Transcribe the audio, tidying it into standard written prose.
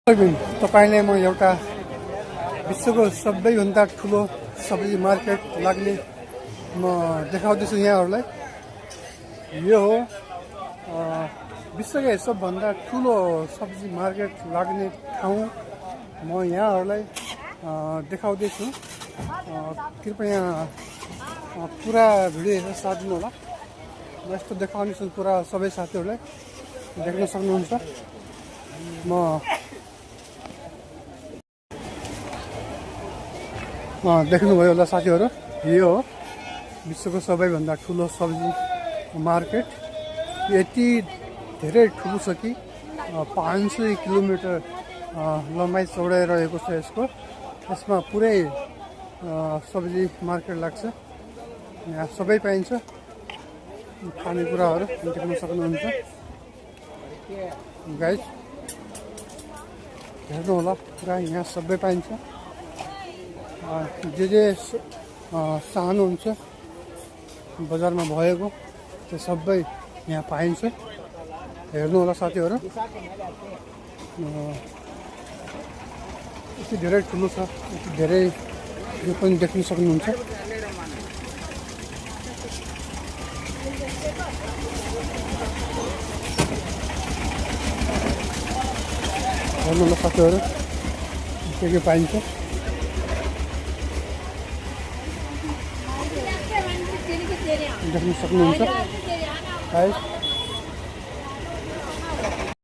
तपाईलाई म एउटा विश्वको सबैभन्दा ठुलो सब्जी मार्केट लाग्ने म देखाउँदैछु यहाँहरूलाई। यो हो विश्वकै सबभन्दा ठुलो सब्जी मार्केट लाग्ने ठाउँ म यहाँहरूलाई देखाउँदैछु। कृपया पुरा भिडियो हेरेर साथ दिनु होला। म यस्तो देखाउनेछु पुरा सबै साथीहरूलाई देख्न सक्नुहुन्छ। देख्नुभयो होला साथीहरू, यो हो विश्वको सबैभन्दा ठुलो सब्जी मार्केट। यति धेरै ठुलो छ कि 500 किलोमिटर लम्बाइ चौडाइ रहेको छ यसमा पुरै सब्जी मार्केट लाग्छ। यहाँ सबै पाइन्छ, खानेकुराहरू देख्न सक्नुहुन्छ। गाइस हेर्नु होला, पुरा यहाँ सबै पाइन्छ। जे चाहनुहुन्छ बजारमा भएको त्यो सबै यहाँ पाइन्छ। हेर्नु होला साथीहरू, यति धेरै ठुलो छ, यति धेरै यो पनि देख्न सक्नुहुन्छ। हेर्नु होला साथीहरू, के पाइन्छ। देख्न सक्नुहुन्छ।